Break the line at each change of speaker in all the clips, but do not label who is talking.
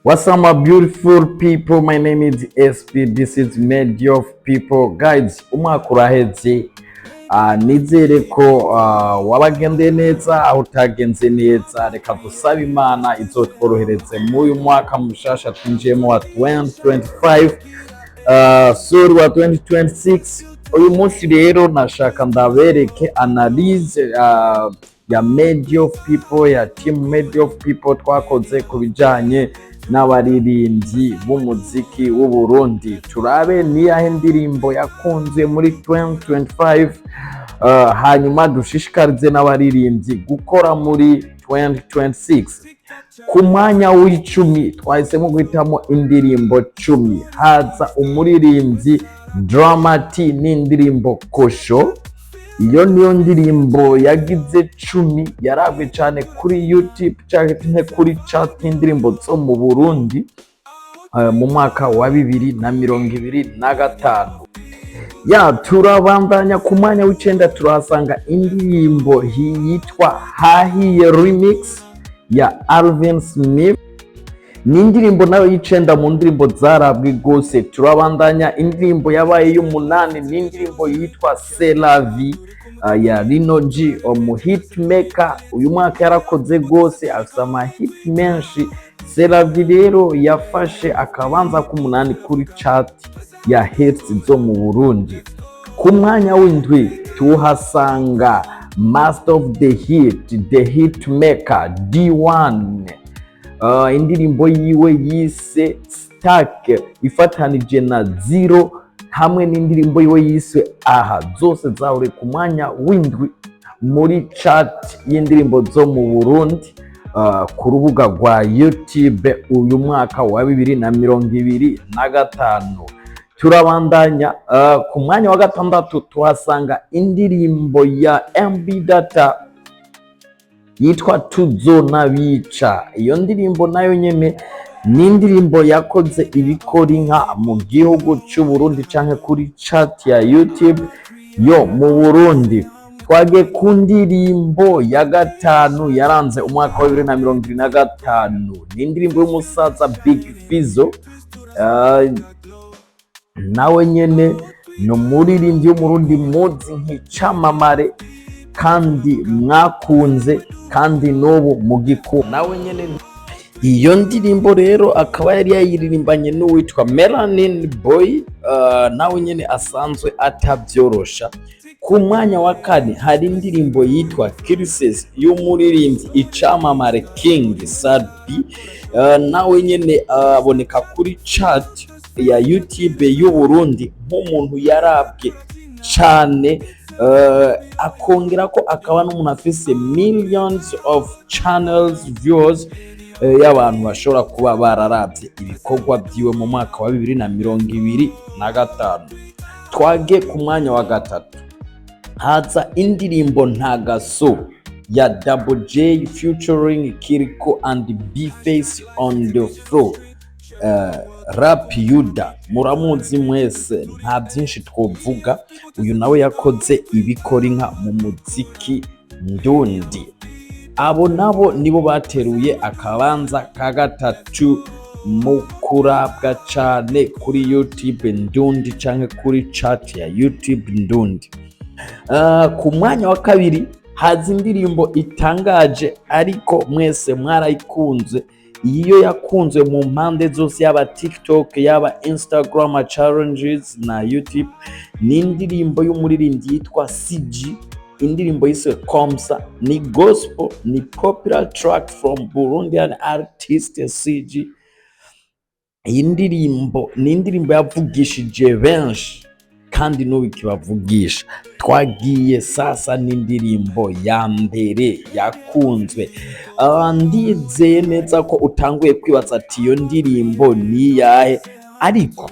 What's up, my beautiful people? My name is SP. This is Media of People. Guys, umwaka uraheze. Nizere ko wabagendeye neza. Aho utagenze neza, reka dusabe Imana izotworohereze muri uyu mwaka mushasha twinjiyemo wa 2025, sorry, wa 2026. Uyu munsi rero nashaka ndabereke analyse ya Media of People, ya team Media of People, twakoze ku bijanye n'abaririmbyi b'umuziki w'u Burundi. Turabe niyahe ndirimbo yakunzwe muri 2025, hanyuma dushishikarize n'abaririmbyi gukora muri 2026. Ku mwanya w'10 twahisemo guhitamo indirimbo 10. Haza umuririmbyi Drama T n'indirimbo Kosho. Iyo niyo ndirimbo yagize 10, yarabwe cyane kuri YouTube canke kuri chart y'indirimbo zo mu Burundi mu mwaka wa 2025. Ya, turabandanya. Ku mwanya w'9 turahasanga indirimbo yitwa Hahiye Remix ya Alvin Smith. Ni indirimbo nayo y'9 mu ndirimbo zarabwe rwose. Turabandanya. Indirimbo yabaye y'umunani ni indirimbo yitwa C'est la vie ya Lino G, umu hitmaker. Uyu mwaka yarakoze rwose, afise amahit menshi. C'est la vie rero yafashe akabanza k'umunani kuri chart ya hits zo mu Burundi. Ku mwanya w'7 tuhasanga Master of the Hit, the Hitmaker D1, indirimbo yiwe yise Stack ifatanije na Zero, hamwe n'indirimbo yiwe yiswe Aha, zose zahuriye ku mwanya w'7 muri chart y'indirimbo zo mu Burundi ku rubuga rwa YouTube uyu mwaka wa 2025. Turabandanya. Ku mwanya wa 6 tuhasanga indirimbo ya MB Data yitwa Tuzonabica. Iyo ndirimbo nayo nyene ni indirimbo yakoze ibikora inka mu gihugu c'u Burundi canke kuri chart ya YouTube yo mu Burundi. Twagiye ku ndirimbo ya 5 yaranze umwaka wa 2025, ni indirimbo y'umusaza Big Fizzo. Nawe nyene ni umuririmbyi w'Umurundi muzi nk'icamamare kandi mwakunze kandi n'ubu mugikunda. Nawe nyene iyo ndirimbo rero akaba yari yayiririmbanye n'uwitwa Melanin Boy, nawe nyene asanzwe atabyorosha. Ku mwanya wa 4 hari indirimbo yitwa Crisis y'umuririmbyi icamamare King Sat-B. Nawe nyene aboneka kuri chart ya YouTube y'u Burundi nk'umuntu yarabwe cane, akongera ko akaba n'umuntu afise millions of channels viewers, y'abantu bashobora kuba bararavye ibikorwa vyiwe mu mwaka wa 2025. Twage ku mwanya wa 3, haza indirimbo Ntagaso ya Double J featuring Kiriko and B-Face on the floor. Rap Yuda muramuzi mwese, nta byinshi twovuga. Uyu nawe yakoze ibikora inka mu muziki ndundi. Abo nabo nibo bateruye akabanza ka 3 mu kurabwa cane kuri YouTube ndundi canke kuri chart ya YouTube ndundi. Ku mwanya wa 2 haza indirimbo itangaje, ariko mwese mwarayikunze. Iyo yakunzwe mu mpande zose, yaba TikTok, yaba Instagram challenges na YouTube. Ni indirimbo y'umuririmbyi yitwa CG, indirimbo yiswe Komsa. Ni gospel, ni popular track from Burundian artist CG. Iyi ndirimbo ni indirimbo yavugishije benshi kandi n'ubu ikibavugisha. Twagiye sasa n'indirimbo ya mbere yakunzwe. Ndizeye neza ko utanguye kwibaza ati: "Iyo ndirimbo ni iyahe?" Ariko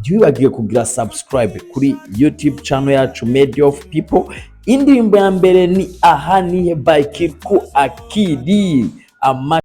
ntiwibagiwe kugira subscribe kuri YouTube channel yacu Media of People. Indirimbo ya mbere ni Aha Nihe by Kirikou Akili. Ama